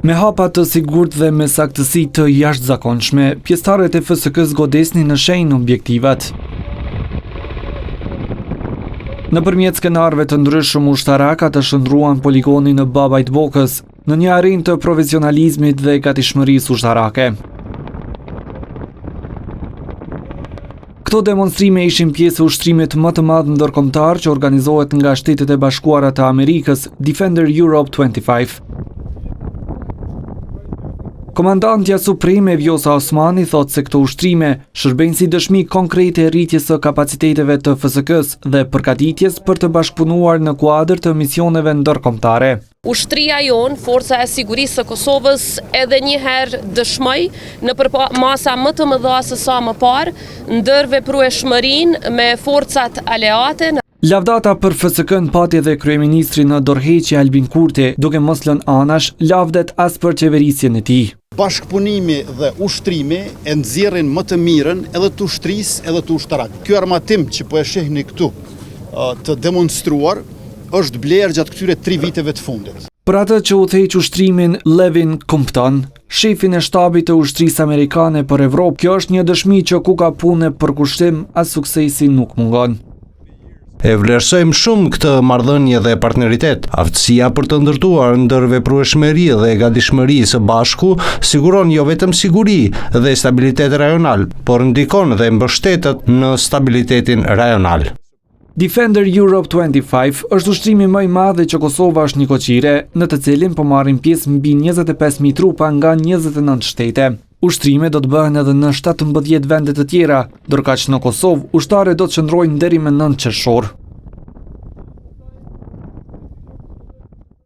Me hapa të sigurt dhe me saktësi të jashtëzakonshme, pjesëtarët e FSK-së godisnin në shenjë objektivat. Nëpërmjet skenarëve të ndryshëm ushtarak ata shndërruan poligonin në Babaj të Bokës, në një arenë të profesionalizmit dhe gatishmërisë ushtarake. Këto demonstrime ishin pjesë e ushtrimit më të madh ndërkombëtar që organizohet nga Shtetet e Bashkuara të Amerikës, Defender Europe 25. Komandantja Supreme Vjosa Osmani thotë se këto ushtrime shërbejnë si dëshmi konkrete e rritjes së kapaciteteve të FSK-së dhe përgatitjes për të bashkëpunuar në kuadër të misioneve ndërkombëtare. Ushtria jonë, Forca e Sigurisë së Kosovës edhe një herë dëshmoi në përmasa më të mëdha se sa më parë ndërveprueshmërinë me forcat aleate. Lavdata për FSK-në pati edhe kryeministri në dorëheqje Albin Kurti, duke mos lënë anash lavdet as për qeverisjen e tij. Bashkëpunimi dhe ushtrimi e nxjerrin më të mirën edhe të ushtrisë edhe të ushtarakëve. Ky armatim që po e shihni këtu të demonstruar është blerë gjatë këtyre tri viteve të fundit. Për atë që udhëheq ushtrimin Levin Compton, shefin e shtabit të ushtrisë amerikane për Evropë, kjo është një dëshmi që ku ka punë e përkushtim, as suksesi nuk mungon. E vlerësojmë shumë këtë marrëdhënie dhe partneritet. Aftësia për të ndërtuar ndërveprueshmëri dhe gatishmëri së bashku siguron jo vetëm siguri dhe stabilitet rajonal, por ndikon dhe mbështetet në stabilitetin rajonal. Defender Europe 25 është ushtrimi më i madh që Kosova është nikoqire, në të cilin po marrin pjesë mbi 25.000 trupa nga 29 shtete. Ushtrime do të bëhen edhe në 17 vende të tjera, ndërkaq në Kosovë ushtarët do të qëndrojnë deri më 9 qershor.